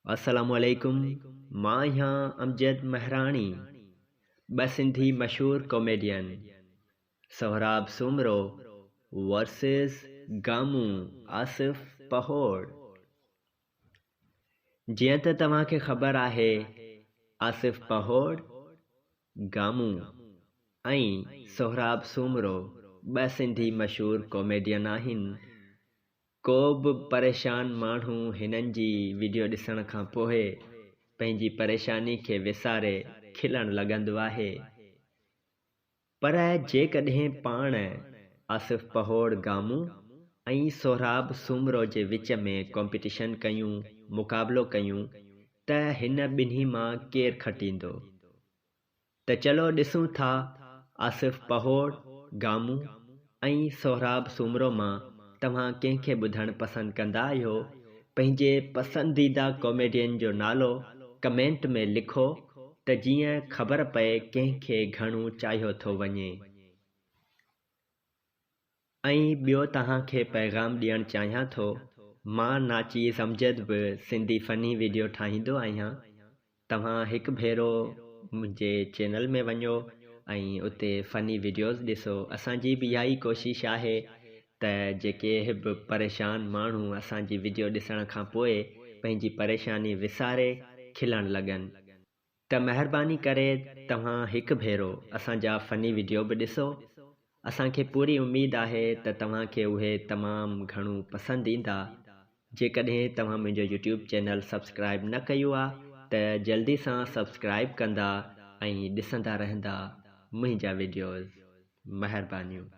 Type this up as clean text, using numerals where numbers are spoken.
السلام عليڪم مان آهيان امجد مهراڻي ٻه سنڌي مشهور ڪاميڊين سهراب سومرو ورسز گامون آصف پهوڙ جيئن ته توهان کي خبر آهي آصف پهوڙ گامون ۽ سهراب سومرو ٻه سنڌي مشهور ڪاميڊين آهن ڪو به پريشان ماڻهو هنن جي وڊيو ڏسڻ کان پوء پنهنجي پريشاني کي وساري کلڻ لڳندو آهي پر جيڪڏهن پاڻ آصف پهوڙ گامون ۽ سهراب سومرو جي وچ ۾ ڪامپيٽيشن ڪيون مقابلو ڪيون ته هن ٻنهي مان ڪير کٽيندو؟ ته چلو ڏسون ٿا آصف پهوڙ، گامون ۽ سهراب سومرو مان توهان ڪنهن کي ٻڌڻ پسند ڪندا آهيو پنهنجي پسنديده ڪاميڊين جو نالو ڪمينٽ ۾ لکو ته جيئن خبر پئي ڪنهن کي گهڻو چاهيو ٿو وڃي. ۽ ٻيو توهان کي پيغام ڏيڻ چاهيان ٿو مان ناچيز امجد به سنڌي فني وڊيو ٺاهيندو آهيان توهان هڪ ڀيرو منهنجي چينل ۾ وڃو ۽ اتي فني وڊيوز ڏسو اسان جي به اها ئي ڪوشش آهي ته جيڪي به پريشان ماڻهو اسان جي وڊيو ڏسڻ کان پوء پنهنجي پريشاني وساري کلڻ لڳن ته مهرباني ڪري توهان هڪ ڀيرو اسان جا فني وڊيو به ڏسو اسان کي پوري اميد آهي ته توهان کي اهي تمام گهڻو پسند ايندا جيڪڏهن توهان منهنجو يوٽيوب چينل سبسڪرائب نه ڪيو آ ته جلدي سان سبسڪرائب ڪندا ۽ ڏسندا رهندا منهنجا وڊيوز مهربانيون.